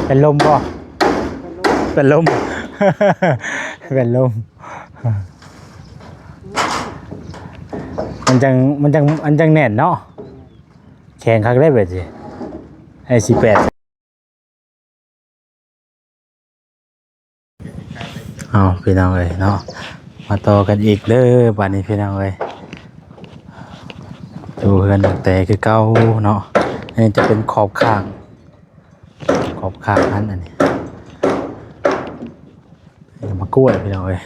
ເປັນລົມບໍ່? ເປັນລົມ ເປັນລົມ ມັນຈັ່ງ ມັນຈັ່ງ ມັນຈັ່ງແໜ້ນເນາະ ແຂງຄັກເດ້ແບບນີ້ ໄອ້ສິບແປດ. ເອົາ ພີ່ນ້ອງເອີຍເນາະ ມາຕໍ່ກັນອີກເດີ ບາດນີ້ພີ່ນ້ອງເອີຍ ຢູ່ເຮືອນນ້ອງແຕຄືເກົ່າເນາະ ອັນນີ້ຈະເປັນຂອບຂ້າງ ຂອບຂ້າງຫັ້ນ ອັນນີ້ ໝາກກ້ວຍພີ່ນ້ອງເອີຍ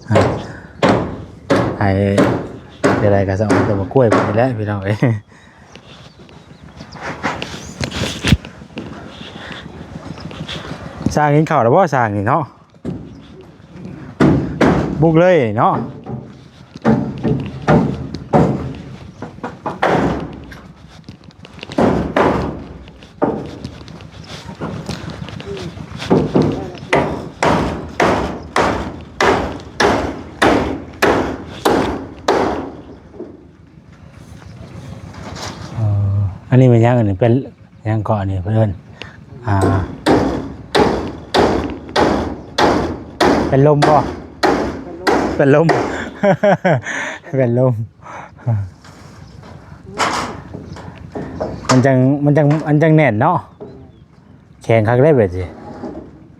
ອ່າ ໃຫ້ໄດ້ຫຼາຍກໍຊິເອົາແຕ່ໝາກກ້ວຍໄປນີ້ແຫຼະພີ່ນ້ອງເອີຍ. ຊ່າງກິນເຂົ້າແລ້ວບໍ່ ຊ່າງນີ້ເນາະ ບຸກເລີຍເນາະ. ເອີ ອັນນີ້ແມ່ນຫຍັງ? ອັນນີ້ເປັນຫຍັງເກາະ? ອັນນີ້ເພິ່ນເອີ້ນ ອ່າ ເປັນລົມບໍ່? ເປັນລົມ ເປັນລົມ ມັນຈັ່ງ ມັນຈັ່ງ ມັນຈັ່ງແໜ້ນເນາະ. ແຂງຄັກເດ້ແບບນີ້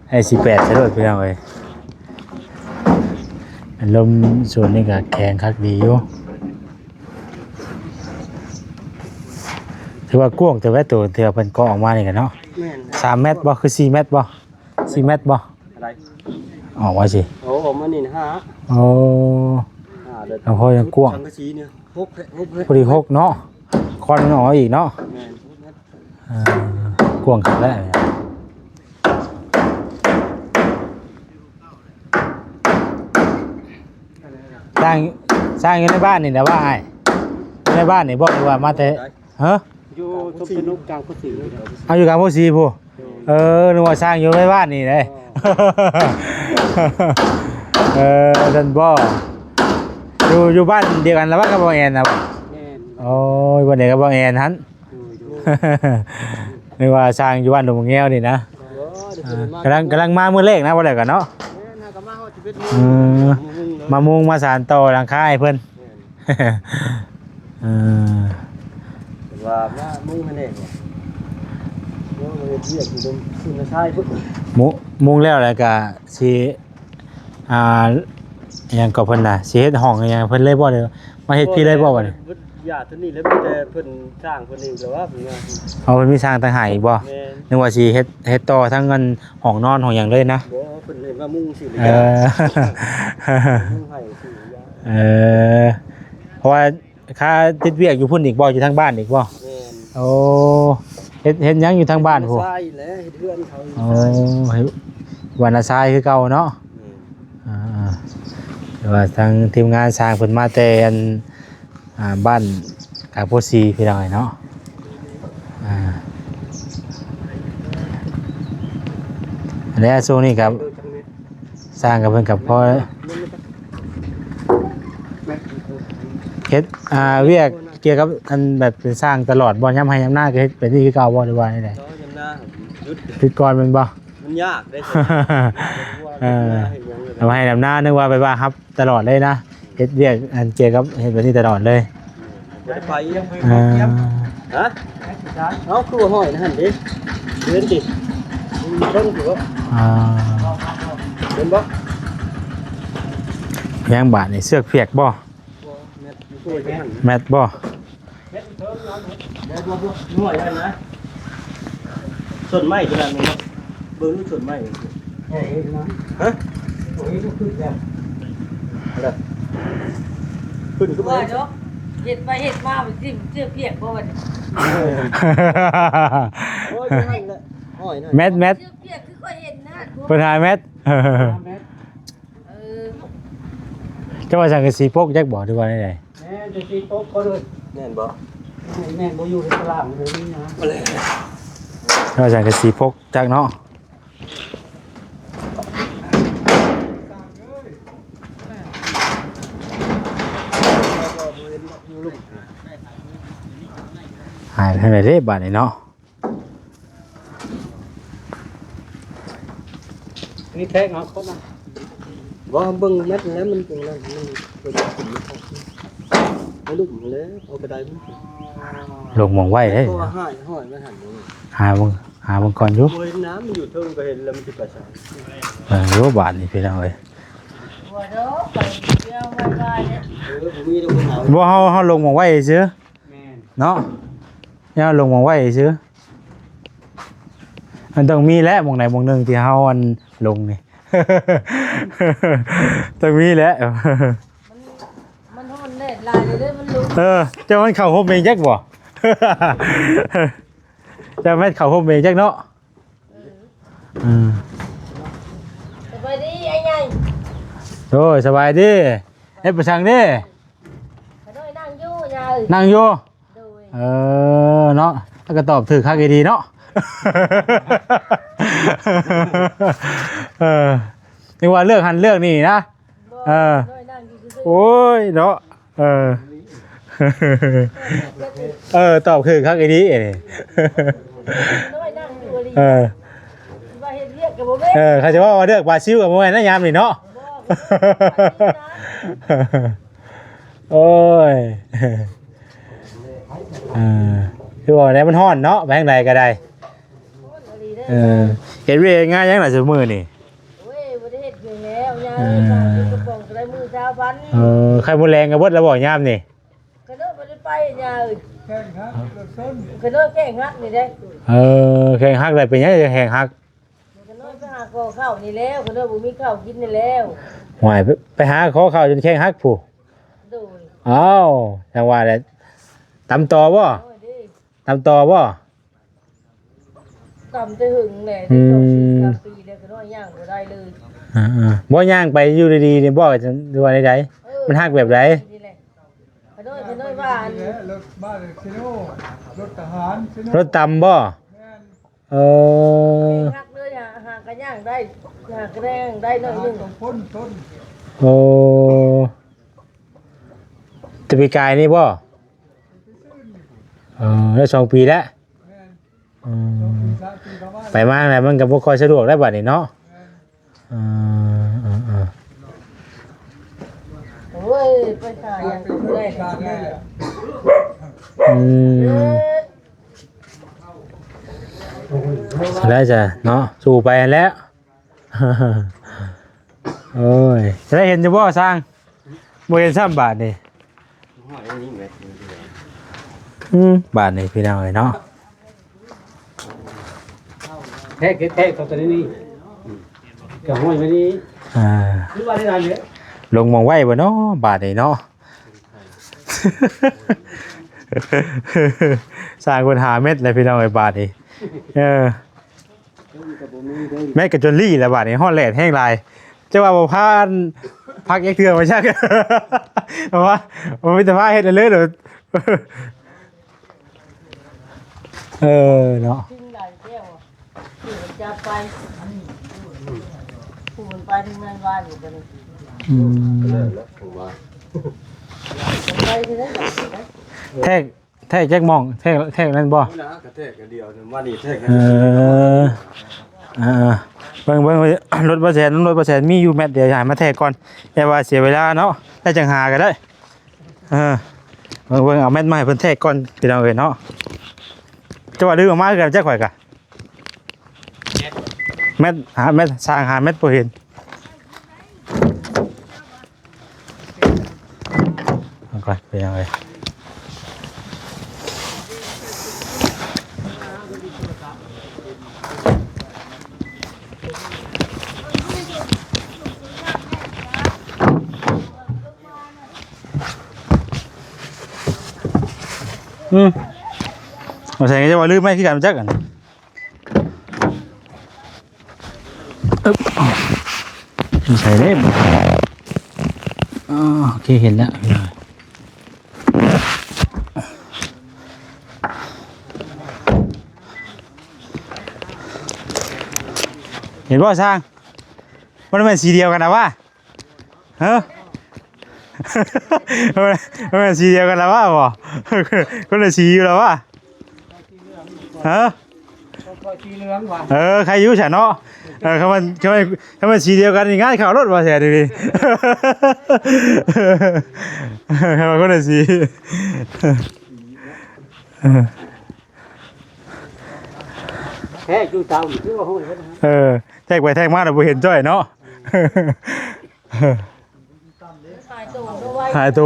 ໄອ້ສິບແປດໃສ່ໂລດພີ່ນ້ອງເອີຍ. ລົມສວນນີ້ກໍແຂງຄັກດີຢູ່ ຖືວ່າກວ້າງແຕ່ວ່າໂຕ ທີ່ວ່າເພິ່ນກໍ່ອອກມານີ້ກໍເນາະ. ແມ່ນ ສາມແມັດບໍ່ ຄືສີ່ແມັດບໍ່? ສີ່ແມັດບໍ່? ອອກມາຊິ ໂອ້ ອອກມານີ້ຫ້າ ໂອ້ ຫ້າເດີ ເອົາພໍຍັງກວ້າງ ສັງກະສີນີ້ຫົກ ຫົກ ພໍດີຫົກເນາະ ຄອນມັນອອກມາອີກເນາະ. ແມ່ນ ຫົກແມັດ ອ່າ ກວ້າງຄັກແລ້ວ ສ້າງ ສ້າງຢູ່ໃນບ້ານນີ້ແຫຼະວ່າອ້າຍ? ຢູ່ໃນບ້ານນີ້ບໍ່ ຫຼືວ່າມາແຕ່ ຮະ? ຢູ່ສົມສະໜຸກກາງໂພສີ ເອົາ ຢູ່ກາງໂພສີພຸ້ນ. ເອີ ນຶກວ່າສ້າງຢູ່ໃນບ້ານນີ້ເດ້. ອໍ ເອີ ຊັ້ນບໍ່ ຢູ່ ຢູ່ບ້ານດຽວກັນລະວ່າກັບບ່າວແອນນະບໍ່? ແມ່ນ ໂອ້ຍ ບ້ານດຽວກັບບ່າວແອນຫັ້ນ. ໂດຍ ໂດຍ ນຶກວ່າສ້າງຢູ່ບ້ານດົງແງວນີ້ນະ. ອໍ ກຳລັງ ກຳລັງມາມື້ແລກນະ ບໍ່ໄດ້ກັນເນາະ. ແມ່ນ ຫາກໍມາຮອດສິບເອັດໂມງ ເອີ ມາມຸງມາສານຕໍ່ຫຼັງຄາໃຫ້ເພິ່ນ. ແມ່ນ ເອີ ເພິ່ນວ່າມາມຸງໃຫ້ແດ່ ໂອ້ ເຮັດວຽກຢູ່ເທິງພຸ້ນນະຊາຍພຸ້ນ. ມຸ ມຸງແລ້ວ ແລ້ວກະຊິ ອ່າ ຫຍັງກໍເພິ່ນນະ ຊິເຮັດຫ້ອງຫຍັງໃຫ້ເພິ່ນເລີຍບໍ່ ຫຼືມາເຮັດພີ້ເລີຍບໍ່ບັດນີ້? ເບິດຢາດເທົ່ານີ້ແລ້ວ ມີແຕ່ເພິ່ນສ້າງເພິ່ນເອງແລ້ວວ່າເພິ່ນວ່າ. ອໍ ເພິ່ນມີສ້າງຕ່າງຫາກອີກບໍ່? ແມ່ນ ນຶກວ່າຊິເຮັດ ເຮັດຕໍ່ທັງອັນຫ້ອງນອນຫ້ອງຫຍັງເລີຍນະ. ບໍ່ ເພິ່ນເຮັດວ່າມຸງຊື່ ເອີ ມຸງໃຫ້ຊື່ ເອີ ເພາະວ່າ ຄ່າຕິດວຽກຢູ່ພຸ້ນອີກບໍ່? ຢູ່ທາງບ້ານອີກບໍ່? ແມ່ນ ໂອ້ ເຮັດ ເຮັດຫຍັງຢູ່ທາງບ້ານພຸ້ນ? ຊາຍແຫຼະ ເຮັດເຮືອນເຂົາ. ໂອ້ ຊາຍ ເຮັດບ້ານນາຊາຍຄືເກົ່າເນາະ. ແມ່ນ ອ່າ ແຕ່ວ່າທາງທີມງານຊ່າງເພິ່ນມາແຕ່ອັນ ອ່າ ບ້ານກາງໂພສີພີ່ນ້ອງເນາະ. ອ່າ ແລະຊ່ວງນີ້ກໍ ສ້າງກັບເພິ່ນກັບພໍ່ເຮັດ ອ່າ ວຽກກ່ຽວກັບອັນແບບເປັນຊ່າງຕະຫຼອດບໍ່? ຍາມໄຮ່ຍາມນາກໍເຮັດແບບນີ້ຄືເກົ່າບໍ່ ຫຼືວ່າແນວໃດ? ຍາມນາຢຸດ ຢຸດກ່ອນແມ່ນບໍ່? ມັນຍາກເດ້. ເອີ ເຮັດຫຍັງເລີຍ ທຳໄຮ່ທຳນາ ນຶກວ່າແບບວ່າຮັບຕະຫຼອດເລີຍນະ ເຮັດວຽກອັນກ່ຽວກັບເຮັດແບບນີ້ຕະຫຼອດເລີຍ. ບໍ່ໄດ້ໄປ ອ່າ ຮະ? ເອົາ ຄືວ່າຫ້ອຍຫັ້ນເດ້ ເດີນຕິ ມັນຊົນຢູ່ບໍ່? ອ່າ ເຫັນບໍ່? ຍັງບາດນີ້ເຊືອກພຽກບໍ່? ບໍ່ ແມັດຢູ່ ແມັດບໍ່? ບໍ່ ບໍ່ ບໍ່ ຫ້ອຍໄວ້ນະ ຕົ້ນໄມ້ຕົວນັ້ນແມ່ນບໍ່? ເບິ່ງດູຕົ້ນໄມ້ ບໍ່ເຫັນນະ ຮະ? ບໍ່ເຫັນ ຂຶ້ນແລ້ວ ເອົາລະ ຂຶ້ນຄືບໍ່ເຫັນ ເຮັດໄປເຮັດມາມັນຊິເຊືອກພຽກບໍ່ບັດນີ້? ໂອ້ຍ ນັ້ນແຫຼະ ຫ້ອຍນັ້ນ ແມັດ ແມັດ ເຊືອກພຽກຄືຂ້ອຍເຫັນນະ ເພິ່ນຫາແມັດ ເອີ ເຈົ້າວ່າສັງກະສີປົກຈັກບໍ່ ຫຼືວ່າແນວໃດ? ແມ່ນ ຈະຊິຕົກກໍເລີຍ ແມ່ນບໍ່? ແມ່ນ ບໍ່ຢູ່ໃນຕະລາງເລີຍນີ້ນະ ເຈົ້າວ່າສັງກະສີປົກຈັກເນາະ. ຫາຍໄປທາງໃດເດ້ບາດນີ້ເນາະ? ນີ້ແທກເອົາຄົນນະ ບໍ່ເບິ່ງແມັດແລ້ວ ມັນເປັນນັ້ນ ມັນເປັນ ໃຫ້ລູກມັນແລ້ວ ເອົາກະໄດມັນ ລົງໝ່ອງໄວ້ເດ້ ເພາະວ່າຫ້ອຍ ຫ້ອຍມັນຫັ້ນ ຫາເບິ່ງ ຫາເບິ່ງກ່ອນຢູ່ ບໍ່ເຫັນນະ ມັນຢູ່ເທິງກໍເຫັນແລ້ວ ມັນຊິໄປໃສ ເອີ ບາດນີ້ພີ່ນ້ອງເອີຍ ບໍ່ດອກ ໄປດຽວໄວໆເດ້ ເອີ ບໍ່ມີດອກ ບໍ່ເອົາ ບໍ່ ເຮົາ ເຮົາລົງໝ່ອງໄວ້ຊື່ ແມ່ນ ເນາະ ເຮົາລົງໝ່ອງໄວ້ຊື່ ມັນຕ້ອງມີແຫຼະ ໝ່ອງໃດໝ່ອງໜຶ່ງທີ່ເຮົາ ອັນ ລົງນີ້ ຕ້ອງມີແຫຼະ ມັນ ມັນຮ້ອນແດດຫຼາຍເດ້ ມັນລົງ ເອີ ເຈົ້າມັນເຂົ້າຮົ່ມເອງຈັກບໍ່ ເຈົ້າແມ່ນເຂົ້າຮົ່ມເອງຈັກເນາະ ເອີ ເອີ ສະບາຍດີອ້າຍໃຫຍ່ ໂດຍ ສະບາຍດີ ເຮັດໄປສັງເດ້ ຂ້ານ້ອຍນັ່ງຢູ່ຍາເອີຍ ນັ່ງຢູ່ ໂດຍ ເອີ ເນາະ ແລ້ວກໍຕອບຖືກຄັກອີ່ດີເນາະ ເອີ ນຶກວ່າເລືອກຫັ້ນເລືອກນີ້ນະ ບໍ່ ເອີ ຂ້ານ້ອຍນັ່ງຢູ່ຊື່ໆ ໂອ້ຍເນາະ ເອີ ເອີ ຕອບຄືຄັກອີ່ດີນີ້ ເອີ ວ່າເຮັດວຽກກໍບໍ່ແມ່ນ ເອີ ເຂົາຈະເວົ້າວ່າເລືອກບຣາຊິລກໍບໍ່ແມ່ນນະ ຍາມນີ້ເນາະ ບໍ່ ໂອ້ຍ ເອີ ຄືວ່າແນວມັນຮ້ອນເນາະ ໄປທາງໃດກໍໄດ້ ຮ້ອນອີ່ຫຼີເດ້ ເອີ ເຮັດວຽກເຮັດງານຫຍັງລະຊຸມື້ນີ້ ໂອ້ຍ ບໍ່ໄດ້ເຮັດຫຍັງແລ້ວ ຍາເອີຍ ເອີ ເອົາເປັນກະປ໋ອງກໍໄດ້ມື້ຊາວພັນ ເອີ ໄຂ່ມົດແລງກໍເບິດແລ້ວບໍ່ຍາມນີ້ ຂະນ້ອຍບໍ່ໄດ້ໄປຍາເອີຍ ແຂ້ງຫັກລົດຊົນ ຂະນ້ອຍແຂ້ງຫັກນີ້ເດ້ ເອີ ແຂ້ງຫັກແລ້ວເປັນຫຍັງແຂ້ງຫັກ ຂະນ້ອຍໄປຫາຂໍເຂົ້ານີ້ແລ້ວ ຂະນ້ອຍບໍ່ມີເຂົ້າກິນນີ້ແລ້ວ ຫ້ວຍ ໄປ ໄປຫາຂໍເຂົ້າຈົນແຂ້ງຫັກພຸ້ນ ໂດຍ ອ້າວ ຈັ່ງວ່າແຫຼະ ຕຳຕໍ່ບໍ່ ໂດຍເດ້ ຕຳຕໍ່ບໍ່ ຕຳແຕ່ຫຶງແຫຼະ ອືມ ໄດ້ສອງປີສາມປີແລ້ວ ຂະນ້ອຍຍ່າງບໍ່ໄດ້ເລີຍ ອ່າໆ ບໍ່ຍ່າງໄປຢູ່ດີໆນີ້ບໍ່ ຫຼືວ່າໃດໆ ເອີ ມັນຫັກແບບໃດ ນີ້ແຫຼະ ຂະນ້ອຍ ຂະນ້ອຍວ່າອັນ ລົດມາເຊໂນ ລົດທະຫານເຊໂນ ລົດຕຳບໍ່ ແມ່ນ ເອີ ຫັກເລີຍ ຫາ ຫາກະຍ່າງໄດ້ ຫາກະແລງໄດ້ໜ້ອຍໜຶ່ງ ໂອ້ ແຕ່ປີກາຍນີ້ບໍ່ ເອີ ໄດ້ສອງປີແລ້ວ ອືມ ໄປມາແລ້ວມັນກໍບໍ່ຄ່ອຍສະດວກແລ້ວບາດນີ້ເນາະ ເອີ ເອີ ເອີ ໂອ້ຍ ໄປຫາຫຍັງກໍບໍ່ໄດ້ ອືມ ແລ້ວຈະເນາະ ສູ້ໄປຫັ້ນແຫຼະ ໂອ້ຍ ຈະໄດ້ເຫັນຢູ່ບໍ່ຊ່າງ ບໍ່ເຫັນຊ້ຳບາດນີ້ ຫ້ອຍອັນນີ້ແມັດ ອືມ ບາດນີ້ພີ່ນ້ອງເອີຍເນາະ ແທກ ແທກເຂົ້າຕົວນີ້ ກະຫ້ອຍມານີ້ ອ່າ ຄືວ່າໄດ້ນັ້ນເດ້ ລົງໝ່ອງໄວ້ບໍ່ເນາະ ບາດນີ້ເນາະ ສ້າງເພິ່ນຫ້າແມັດແລ້ວພີ່ນ້ອງເອີຍ ບາດນີ້ ເອີ ແມັດກໍຈົນລີ້ແລ້ວບາດນີ້ ຮ້ອນແດດແຮງຫຼາຍ ຈະວ່າບໍ່ພານພັກຈັກເທື່ອວ່າຊັ້ນ ເພາະວ່າບໍ່ມີແຕ່ພາເຮັດເລີຍໂດດ ເອີເນາະ ອືມ ແທກ ແທກຈັກໝ່ອງ ແທກ ແທກນັ້ນບໍ່ ກະແທກອັນດຽວ ມານີ້ແທກ ເອີ ເອີ ເບິ່ງ ເບິ່ງ ລົດບໍ່ແສນ ລົດບໍ່ແສນມີຢູ່ແມັດດຽວ ໃຫ້ມາແທກກ່ອນ ຢ່າວ່າເສຍເວລາເນາະ ແລ້ວຈັ່ງຫາກໍໄດ້ ເອີ ເບິ່ງ ເບິ່ງ ເອົາແມັດມາໃຫ້ເພິ່ນແທກກ່ອນ ພີ່ນ້ອງເອີຍເນາະ ຈະວ່າລືມເອົາມາຄືກັນຈັກ ຂ້ອຍກະ ແມັດ ຫາແມັດ ຊ່າງຫາແມັດບໍ່ເຫັນ ເອົາກ່ອນ ເປັນຫຍັງເອີຍ ອືມ ບໍ່ໃສ່ ຈະວ່າລືມໄວ້ຄືກັນຈັກອັນ ອຶບ ຢູ່ໃສເດ້ ອໍ ໂອເຄ ເຫັນແລ້ວ ເຫັນບໍ່ຊ່າງ ມັນແມ່ນສີດຽວກັນນະວະ ຮະ ມັນແມ່ນສີດຽວກັນລະວະບໍ່ ຄົນລະສີຢູ່ລະວະ ຮະ ຂ້ອຍສີເຫຼືອງວ່າ ເອີ ໃຄຢູ່ຊະເນາະ. ເອີ ຄັນມັນ ຄັນມັນ ຄັນມັນສີດຽວກັນນີ້ ງ່າຍເຂົ້າໂລດວ່າແທ້ນີ້ ຄັນວ່າຄົນລະສີ ແທ້ຢູ່ເຕົານີ້ຄືວ່າຮູ້ເດ້. ເອີ ແທກໄປແທກມາແລ້ວບໍ່ເຫັນຈ້ອຍເນາະ. ຫາຍໂຕ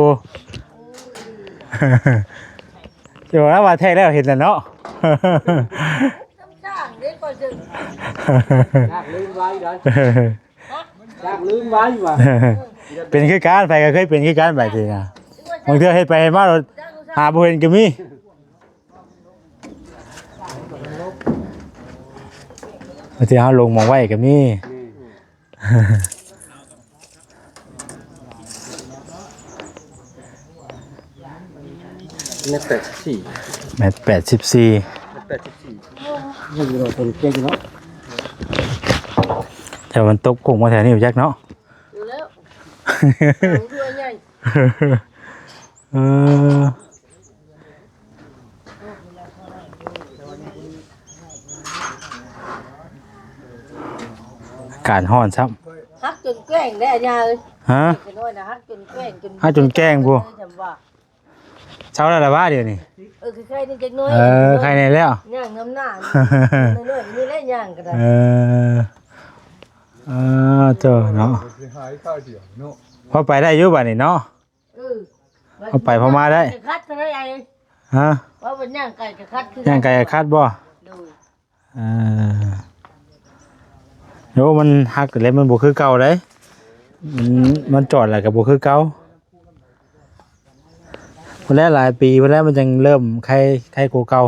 ເຈົ້າວ່າແທກແລ້ວເຫັນແລ້ວເນາະ. ຊ່າງເດ້ ຂ້ອຍຈະ ຍາກລືມໄວເດ້ ຍາກລືມໄວວ່າ ເປັນຄືກັນ ໃຜກໍເຄີຍເປັນຄືກັນ ບາດນີ້ນະ ບາງເທື່ອເຮັດໄປເຮັດມາໂລດ ຫາບໍ່ເຫັນກໍມີ. ບາງເທື່ອເຮົາລົງໝ່ອງໄວ້ກໍມີ. ແມັດແປດສິບສີ່ ແມັດແປດສິບສີ່ ແມັດແປດສິບສີ່ ຍັງຢູ່ເນາະ ຕົວເກັ່ງເນາະ. ແຕ່ມັນຕົກກົງມາແຖວນີ້ຈັກເນາະ ຢູ່ແລ້ວ ຕົວໃຫຍ່. ເອີ ອາກາດຮ້ອນຊ້ຳ ຫັກຈົນແກ້ງແລ້ວຍາເອີຍ. ຮະ? ເດັກນ້ອຍນະ ຫັກຈົນແກ້ງ ຈົນ ຫັກຈົນແກ້ງພຸ້ນ. ເອີ ຈຳວ່າ ເຊົາແລ້ວລະຫວາດຽວນີ້? ເອີ ໄຄໆ ນີ້ຈັກໜ້ອຍ. ເອີ ໄຄແດ່ແລ້ວ ຍ່າງນຳໜ້າ ນ້ອຍໆ ນີ້ແຫຼະຍ່າງກໍໄດ້. ເອີ ເອີ ເຈົ້າເນາະ ພໍໄປໄດ້ຢູ່ບາດນີ້ເນາະ. ເອີ ພໍໄປພໍມາໄດ້ ຄັດເທົ່າໃດໄອ້? ຮະ? ວ່າມັນຍ່າງໄກກໍຄັດຄື ຍ່າງໄກກໍຄັດບໍ່? ໂດຍ. ເອີ ໂອ້ ມັນຫັກແລ້ວ ມັນບໍ່ຄືເກົ່າເດ້. ມັນ ມັນຈອດແລ້ວກໍບໍ່ຄືເກົ່າ. ພຸ້ນແຫຼະ ຫຼາຍປີພຸ້ນແຫຼະ ມັນຈັ່ງເລີ່ມໄຄ ໄຄກວ່າເກົ່າ.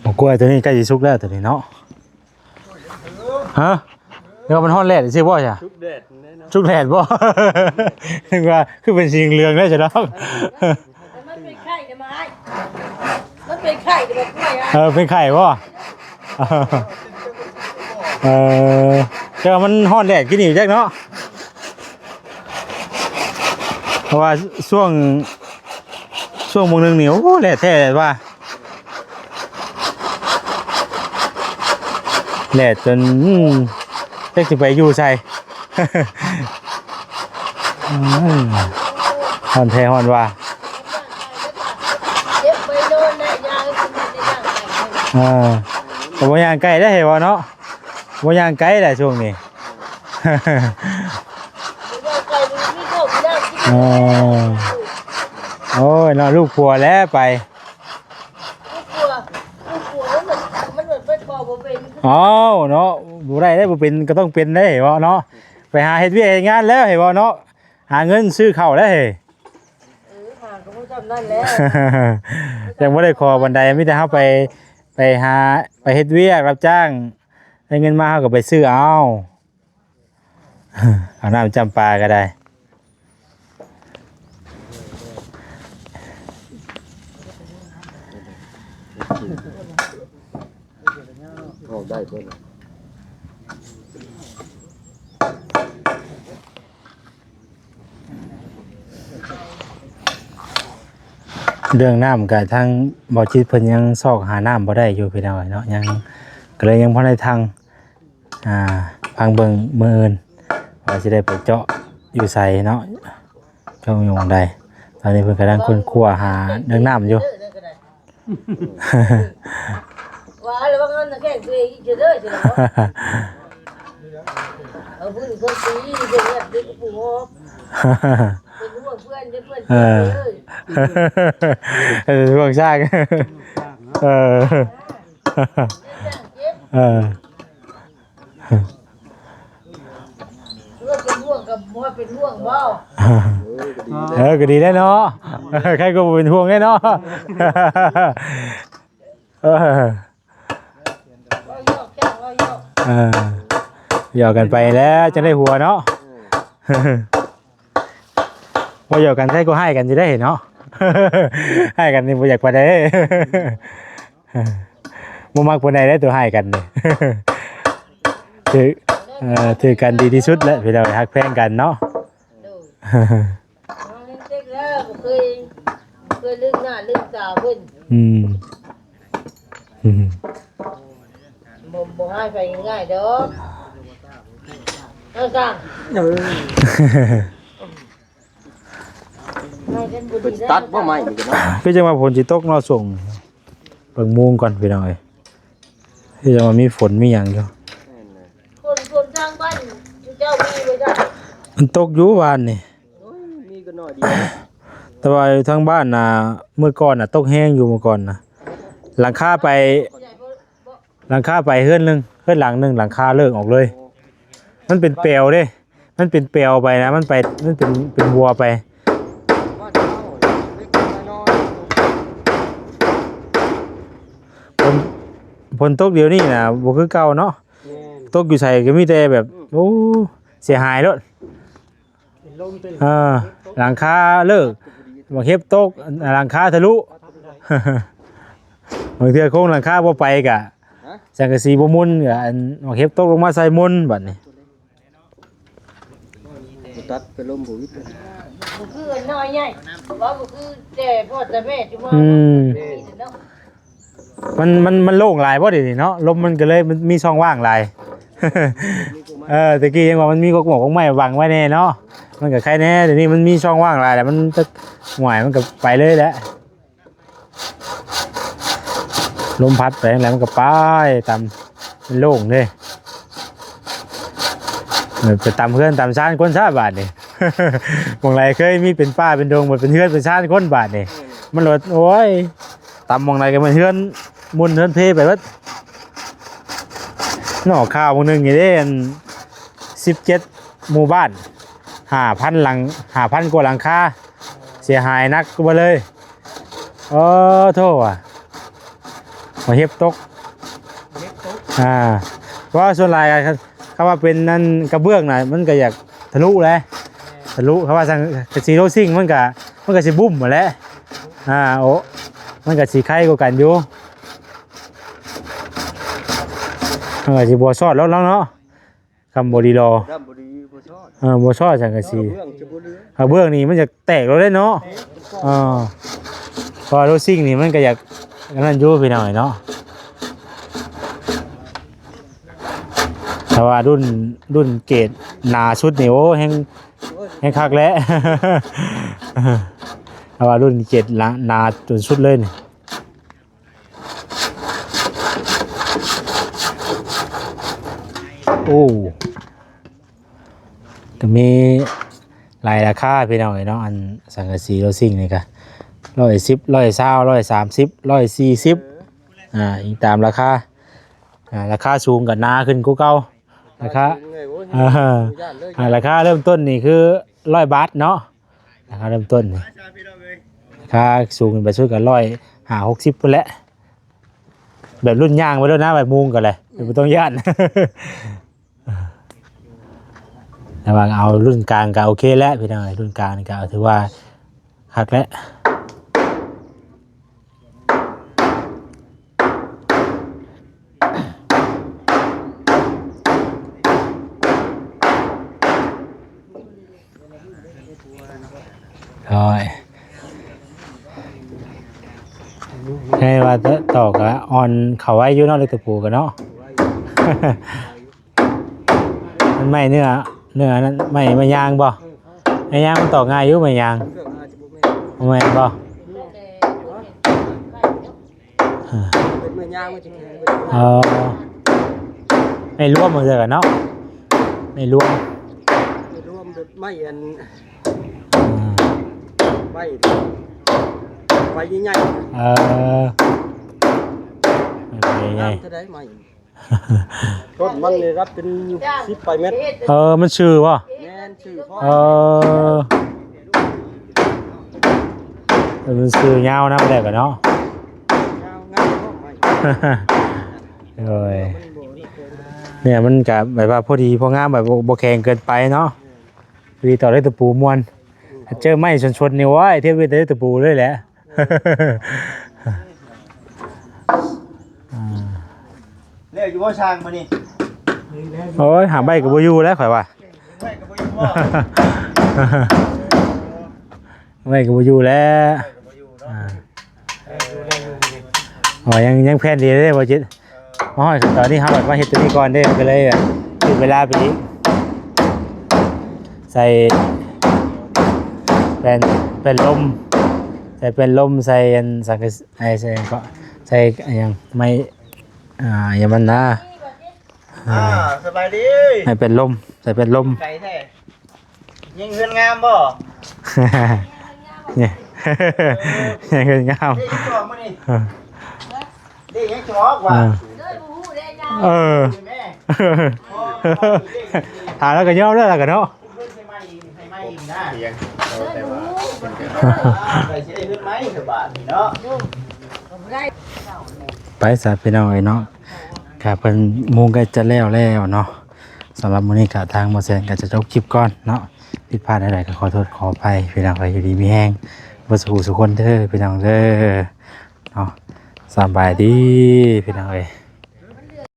ໝາກກ້ວຍຕົວນີ້ໃກ້ຊິສຸກແລ້ວ ຕົວນີ້ເນາະ. ຮະ? ແລ້ວມັນຮ້ອນແດດຊື່ບໍ່ຊະ? ສຸກແດດແນ່ນອນ ສຸກແດດບໍ່? ນຶກວ່າຄືເປັນສີເຫຼືອງໄດ້ຊະດອກ. ມັນເປັນໄຂ້ເດ້ໝາຍ ມັນເປັນໄຂ້ເດ້ໝາກກ້ວຍ. ເອີ ເປັນໄຂ້ບໍ່? ເອີ ແຕ່ວ່າມັນຮ້ອນແດດກິນນີ້ຈັກເນາະ. ເພາະວ່າຊ່ວງ ຊ່ວງມື້ໜຶ່ງນີ້ ໂອ້ ແດດແທ້ວ່າ ແດດຈົນ ອືມ ຈັກຊິໄປຢູ່ໃສ. ອືມ ຮ້ອນແທ້ຮ້ອນວ່າ ເອີ ກໍບໍ່ຍ່າງໄກໄດ້ເຫັນບໍ່ເນາະ. ບໍ່ຍ່າງໄກແຫຼະຊ່ວງນີ້. ເອີ ໂອ້ຍເນາະ ລູກຜົວແຫຼະໄປ. ເອົ້າເນາະ ບໍ່ໄດ້ເດ້ ບໍ່ເປັນກໍຕ້ອງເປັນເດ້ ເຫັນບໍ່ເນາະ. ໄປຫາເຮັດວຽກເຮັດງານແລ້ວ ເຫັນບໍ່ເນາະ ຫາເງິນຊື້ເຂົ້າແລ້ວເຮ. ເອີ ຫາກໍບໍ່ຊ່ຳນັ້ນແຫຼະ ຍັງບໍ່ໄດ້ຂໍປານໃດ ມີແຕ່ເຮົາໄປ ໄປຫາ ໄປເຮັດວຽກຮັບຈ້າງ ໄດ້ເງິນມາເຮົາກໍໄປຊື້ເອົາ ເອົານ້ຳຈ້ຳປາກໍໄດ້. ເວົ້າໄດ້ເບິດ. ເລື່ອງນ້ຳກະທາງບໍ່ຈິດເພິ່ນຍັງຊອກຫານ້ຳບໍ່ໄດ້ຢູ່ພີ່ນ້ອງເອີຍເນາະ ຍັງ ກໍເລີຍຍັງບໍ່ໄດ້ທັງ ອ່າ ຟັງເບິ່ງມື້ອື່ນວ່າຊິໄດ້ໄປເຈາະຢູ່ໃສເນາະ ເຈາະຢູ່ໝ່ອງໃດ. ຕອນນີ້ເພິ່ນກຳລັງຄົ້ນຄວ້າຫາເລື່ອງນ້ຳຢູ່. ວ່າແລ້ວວ່າເງິນແຂງຕົວເອງອີກເດີ ເອົາບຸນຄົນຕີເປັນແບບເດັກຜູ້ງອກ ເປັນຫ່ວງເພື່ອນເດ້ ເພື່ອນເອີ ເອີ ເປັນຫ່ວງຊ້າງ ເອີ ເອີ. ເອີ ເປັນຫ່ວງກັບບໍ່ເປັນຫ່ວງບໍ່? ເອີ ກໍດີແລ້ວເນາະ ໃຄກໍບໍ່ເປັນຫ່ວງແລ້ວເນາະ ເອີ ເວົ້າຢອກແກ້ງເວົ້າຢອກ ເອີ ຢອກກັນໄປແລ້ວຈັ່ງໄດ້ຫົວເນາະ ເວົ້າຢອກກັນໃສ່ກໍຮ້າຍກັນຢູ່ເດ້ເນາະ ຮ້າຍກັນນີ້ບໍ່ຢາກປານໃດ ບໍ່ມັກປານໃດເດ້ ໂຕຮ້າຍກັນນີ້ ຖືກ ເອີ ຖືກກັນດີທີ່ສຸດແຫຼະ ພີ່ນ້ອງ ຮັກແພງກັນເນາະ ໂດຍ ບໍ່ເຄີຍ ບໍ່ເຄີຍລືມໜ້າລືມຕາເພິ່ນ. ອືມ ອືມ ບໍ່ ບໍ່ໃຫ້ໃຜງ່າຍໆດອກ ເອີ ເພິ່ນຕັດບໍ່ໄມ້ນີ້ກໍເນາະ. ຄືຈັ່ງວ່າຝົນຊິຕົກເນາະ ຊ່ວງ ເບິ່ງໂມງກ່ອນພີ່ນ້ອງເອີຍ. ຄືຈັ່ງວ່າມີຝົນມີຫຍັງຢູ່. ແມ່ນແຫຼະ ຝົນ ຝົນທາງບ້ານເຈົ້າມີບໍ່? ມັນຕົກຢູ່ວານນີ້. ໂອ້ຍ ມີກໍໜ້ອຍດຽວ ແຕ່ວ່າຢູ່ທາງບ້ານນະ ມື້ກ່ອນນະຕົກແຮງຢູ່ ມື້ກ່ອນນະ. ຫຼັງຄາໄປ ຫຼັງຄາໄປເຮືອນໜຶ່ງ ເຮືອນຫຼັງໜຶ່ງ ຫຼັງຄາເລີກອອກເລີຍ. ມັນເປັນແປວເດ້ ມັນເປັນແປວໄປນະ ມັນໄປ ມັນເປັນ ເປັນຫົວໄປ. ຝົນ ຝົນຕົກດຽວນີ້ນະ ບໍ່ຄືເກົ່າເນາະ. ແມ່ນ ຕົກຢູ່ໃສກໍມີແຕ່ແບບ ອືມ ໂອ້ ເສຍຫາຍໂລດ. ເປັນລົມເປັນ ເອີ ຫຼັງຄາເລີກ ໝາກເຫັບຕົກ ຫຼັງຄາທະລຸ. ບາງເທື່ອໂຄງຫຼັງຄາບໍ່ໄປກະ ຮະ ສັງກະສີບໍ່ໝຸນ ກະອັນ ໝາກເຫັບຕົກລົງມາໃສ່ໝຸນບາດນີ້. ບໍ່ຕັດໄປລົມບໍ່ວິດ. ບໍ່ຄືອັນນ້ອຍໃຫຍ່ ເວົ້າບໍ່ຄືແຕ່ພໍ່ແຕ່ແມ່ຈຸມາ. ອືມ ເນາະ ມັນ ມັນ ມັນໂລ່ງຫຼາຍບໍ່ດຽວນີ້ເນາະ ລົມມັນກໍເລີຍ ມັນມີຊ່ອງວ່າງຫຼາຍ. ເອີ ແຕ່ກີ້ຍັງວ່າມັນມີກອກໝວກກອກໄມ້ບັງໄວ້ແດ່ເນາະ ມັນກໍໄຄແດ່. ດຽວນີ້ມັນມີຊ່ອງວ່າງຫຼາຍແລ້ວ ມັນຈະຫວາຍ ມັນກໍໄປເລີຍແຫຼະ. ລົມພັດໄປທາງໃດມັນກໍໄປຕາມ ມັນໂລ່ງເດ້. ເອີ ໄປຕາມເຮືອນຕາມຊານຄົນຊະບາດນີ້. ໝ່ອງໃດເຄີຍມີເປັນປ່າເປັນດົງ ບັດເປັນເຮືອນເປັນຊານຄົນບາດນີ້ ມັນໂລດ ໂອ້ຍ ຕາມໝ່ອງໃດກໍແມ່ນເຮືອນໝຸ່ນເຮືອນເພໄປເບິດ. ນອກຂ່າວມື້ໜຶ່ງນີ້ເດ້ ອັນ ສິບເຈັດ ໝູ່ບ້ານ ຫ້າພັນຫຼັງ ຫ້າພັນກວ່າຫຼັງຄາ ເສຍຫາຍໜັກເບິດເລີຍ. ເອີ ໂທ້ ວ່າ ໝາກເຫັບຕົກ ເຫັບຕົກ ອ່າ ເພາະວ່າສ່ວນຫຼາຍ ຄັນວ່າເປັນອັນກະເບື້ອງນະ ມັນກໍຢາກທະລຸແຫຼະ ທະລຸ. ຄັນວ່າສັງກະສີໂລຊິງ ມັນກໍ ມັນກໍຊິບຸ້ມຫັ້ນແຫຼະ. ອ່າ ໂອ້ ມັນກໍຊິໄຄກວ່າກັນຢູ່ ມັນກໍຊິບໍ່ຊອດແລ້ວເນາະ. ຄຳບໍ່ດີລໍ ຄຳບໍ່ດີບໍ່ຊອດ ເອີ ບໍ່ຊອດສັງກະສີ ກະເບື້ອງຈະບໍ່ເຫຼືອ ກະເບື້ອງນີ້ມັນຈະແຕກແລ້ວເດ້ເນາະ. ເອີ ເພາະວ່າໂລຊິງນີ້ມັນກະຢາກອັນນັ້ນຢູ່ພີ່ນ້ອງເນາະ. ແຕ່ວ່າລຸ້ນ ລຸ້ນເກຣດໜາສຸດນີ້ ໂອ້ ແຮງ ແຮງຄັກແຫຼະ. ແຕ່ວ່າລຸ້ນເກຣດໜາ ໜາຈົນສຸດເລີຍນີ້. ໂອ້ ກໍມີຫຼາຍລາຄາພີ່ນ້ອງເອີຍເນາະ ອັນສັງກະສີໂລຊິງນີ້ກະ ຮ້ອຍສິບ ຮ້ອຍຊາວ ຮ້ອຍສາມສິບ ຮ້ອຍສີ່ສິບ ອ່າ ອີງຕາມລາຄາ. ອ່າ ລາຄາສູງກໍໜາຂຶ້ນກວ່າເກົ່າ ລາຄາ ອ່າ ລາຄາເລີ່ມຕົ້ນນີ້ຄືຮ້ອຍບາດເນາະ. ລາຄາເລີ່ມຕົ້ນນີ້ ລາຄາສູງຂຶ້ນໄປສຸດກໍຮ້ອຍຫ້າ ຫົກສິບພຸ້ນແຫຼະ. ແບບລຸ້ນຍ່າງໄປໂລດນະ ແບບມຸງກໍແຫຼະ ແບບບໍ່ຕ້ອງຢ້ານ. ແຕ່ວ່າເອົາລຸ້ນກາງກໍໂອເຄແຫຼະພີ່ນ້ອງເອີຍ ລຸ້ນກາງນີ້ກໍຖືວ່າຄັກແຫຼະ. ໂອ້ຍ ໃຫ້ວ່າຕອກກະອ່ອນເຂົ້າໄວຢູ່ເນາະ ເຫຼັກຕະປູກະເນາະ. ມັນໄມ້ເນື້ອ ເນື້ອນັ້ນ ໄມ້ ໄມ້ຍາງບໍ່? ໄມ້ຍາງມັນຕອກງ່າຍຢູ່ ໄມ້ຍາງ ເຄື່ອງອາດຈະບໍ່ແມ່ນ ບໍ່ແມ່ນບໍ່? ອ່າ ເປັນໄມ້ຍາງມັນຈະແຂງ ເອີ ໄມ້ລວມມັນເດີເນາະ ໄມ້ລວມ ໄມ້ລວມແບບໄມ້ອັນ ອ່າ ໄມ້ ໄມ້ໃຫຍ່ໆ ເອີ ໄມ້ໃຫຍ່ໆ ງາມເທົ່າໃດໄມ້ ຕົ້ນມັນນີ້ຮັບເປັນສິບປາຍແມັດ. ເອີ ມັນຊື່ບໍ່? ແມ່ນ ຊື່ພໍ ເອີ ເອີ ມັນຊື່ຍາວນຳແລ້ວກະເນາະ ຍາວງາມເນາະໄມ້ ໂດຍ ມັນບໍ່ ເນື້ອມັນກະແບບວ່າພໍດີພໍງາມ ແບບບໍ່ ບໍ່ແຂງເກີນໄປເນາະ ພໍດີຕອກເຫຼັກຕະປູມ່ວນ. ຖ້າເຈີໄມ້ສົນໆນີ້ ໂອ້ຍ ທຽບເຫຼັກຕະປູເລີຍແຫຼະ. ອ່າ ແລ້ວຢູ່ບໍ່ຊ່າງມື້ນີ້? ໂອ້ຍ ຫາໃບກໍບໍ່ຢູ່ແລ້ວຂ້ອຍວ່າ ໃບກໍບໍ່ຢູ່ບໍ່? ໄວ້ກໍບໍ່ຢູ່ແລ້ວ ອ່າ ເອີ ດູແລຢູ່ນີ້ ອໍ ຍັງ ຍັງແຜ່ນດີເດ້ບໍ່ຈິດ ມາຮອດຂັ້ນຕອນນີ້ເຮົາມາເຮັດຕົວນີ້ກ່ອນເດ້ ກໍເລີຍຖືກເວລາໄປອີກ ໃສ່ແປ້ນ ແປ້ນລົມ ໃສ່ແປ້ນລົມ ໃສ່ອັນສັງກະ ໃສ່ ໃສ່ຫຍັງເກາະ ໃສ່ຫຍັງ ໄມ້ ອ່າ ຫຍັງມັນນະ ອ່າ ອ່າ ສະບາຍດີ ໃຫ້ເປັນລົມ ໃສ່ເປັນລົມ ໄກແທ້ ຍິງເຮືອນງາມບໍ່? ຍິງເຮືອນງາມ ເດ້ຍັງຈອກມື້ນີ້ ເອີ ເດ້ຍັງຈອກວ່າ ເອີ ເອີ ຖາມແລ້ວກໍຍອມແລ້ວລະກໍເນາະ ໄປຊະພີ່ນ້ອງເອີຍເນາະ ກະເພິ່ນມຸງໃກ້ຈະແລ້ວແລ້ວເນາະ ສຳລັບມື້ນີ້ກະທາງບໍ່ແສນກະຈະຈົບຄລິບກ່ອນເນາະ ຜິດພາດໃດໆກໍຂໍໂທດຂໍອະໄພ ພີ່ນ້ອງເອີຍ ຢູ່ດີມີແຮງເບິດສູ່ຜູ້ສູ່ຄົນເດີ ພີ່ນ້ອງເດີ ເນາະ ສະບາຍດີ ພີ່ນ້ອງເອີຍ.